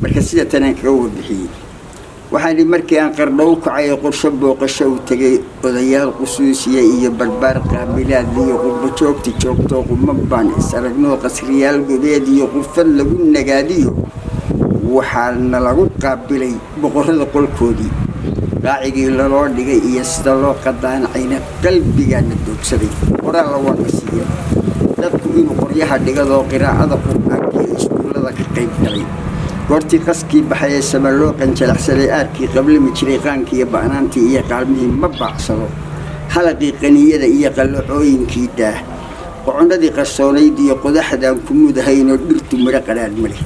Marka sida tanaan kaga warbixiyey, waxaan idhi: markii aan Qardhow kacay, qorsho booqasho u tegay, odayaal qusuusiya iyo barbaar qaabilaad iyo qurbo joogti joogtoo quma baan is aragnoo, qasriyaal gobeed iyo qurfad lagu nagaadiyo waxaana lagu qaabilay boqorrada qolkoodii. Qaacigii laloo dhigay iyo sida loo qadaanacayna qalbigaana doogsaday. Qoraalla waa na siiya dadku inuu qoryaha dhigadoo qiraa'ada Qur-aanka iyo iskuullada ka qayb galay. Goortii qaskii baxay ee sama loo qanjalaxsaday, aarkii qablami jiray qaankii iyo ba'naantii iyo qaalmihii ma baacsado. Halaqii qaniyada iyo qallacooyinkii daah, qoconnadii qarsoonayd iyo qodaxdaan ku mudahaynoo dhirtu midho qadhaadh ma leh.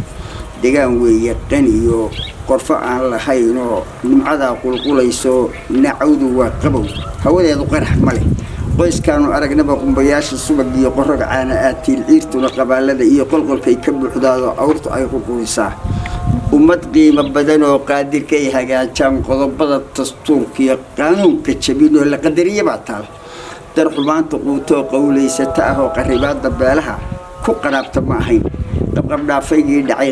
Degaan weeye qani iyo qorfo aan lahaynoo nimcadaa qulqulayso, nacawdu waa qabow, hawadeedu qarax ma leh. Qoyskaanu aragnaba qumbayaasha subag iyo qorog caana aatiil, ciirtuna qabaalada iyo qolqolkay ka buuxdaado, awrtu ay qurqurisaa. Ummad qiimo badan oo qaadirkay hagaajaan, qodobada dastuurka iyo qaanuunka jabin oo la qadariye baa taal. Dar xumaanta quutoo qowlaysata ah oo qaribaada beelaha ku qaraabta ma ahayn. Qabqabdhaafaygii dhacay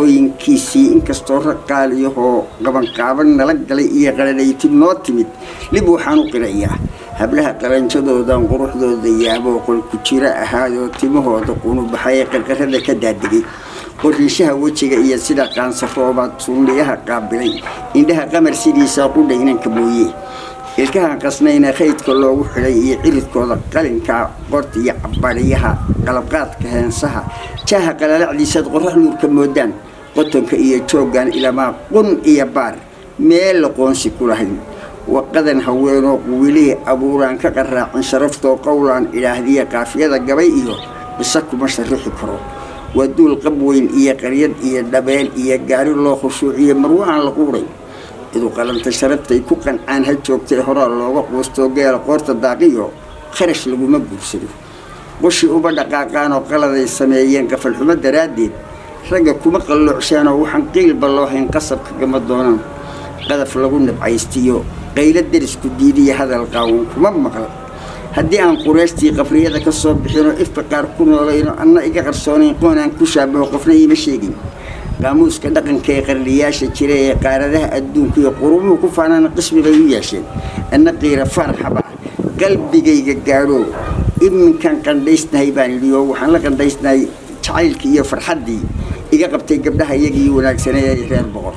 qardoofooyinkiisii, inkastoo rag qaaliyahoo qabanqaaban nala galay iyo qaradhayti noo timid, lib waxaan u qirayaa hablaha qaranjadoodan quruxdooda yaaboo qolku jiro ahaadoo timahooda qunubaxay ee qarqarada ka daadegay, qoriishaha wejiga iyo sida qaansaroobaad suunliyaha qaabilay, indhaha qamar sidiisa qudha inanka mooye, ilkahan qasnayna kaydka loogu xidhay iyo ciridkooda qalinka, qorta iyo cabadhiyaha, qalabqaadka heensaha, jaaha qalalacdiisaad qorax nuurka moodaan, qotonka iyo jooggan ilamaa qun iyo baar meel la qoonsi ku lahayn, waqadan haweenoo quwilihii abuuraan ka qaraacin sharaftoo qowlaan idhaahdiya qaafiyada gabay iyo qiso kuma sharixi karo. Waa duul qab weyn iyo qaryad iyo dhabeel iyo gaari loo khushuuciyo marwo aan la quuray. Idu qalanta sharaftay ku qancaan ha joogtay, horaa looga quustoo geela qoorta daaqiyo kharash laguma guursado. Qushi uba dhaqaaqaanoo qaladay sameeyeen qafalxumo daraaddeed, ragga kuma qalloocshaanoo waxaan qiilba loo hayn qasab kagama doonaan. Qadaf lagu nabcaystiyo qaylo derisku diidiya hadal qaawan kuma maqal. Haddii aan Qureeshtii qabriyada ka soo bixinoo ifka qaar ku noolayno, anna iga qarsoonayn, qoonaan ku shaabaho qofna iima sheegin. Qaamuuska dhaqanka ee qarniyaasha jira ee qaaradaha adduunka iyo qurumuhu ku faanaan qismi bay u yeesheen. Anna qiira farxaba qalbigayga gaadho, iminkaan qandhaysnahay baan idhi, oo waxaan la qandhaysnahay jacaylkii iyo farxaddii iga qabtay gabdhaha iyagii wanaagsanay ee reer Boqor.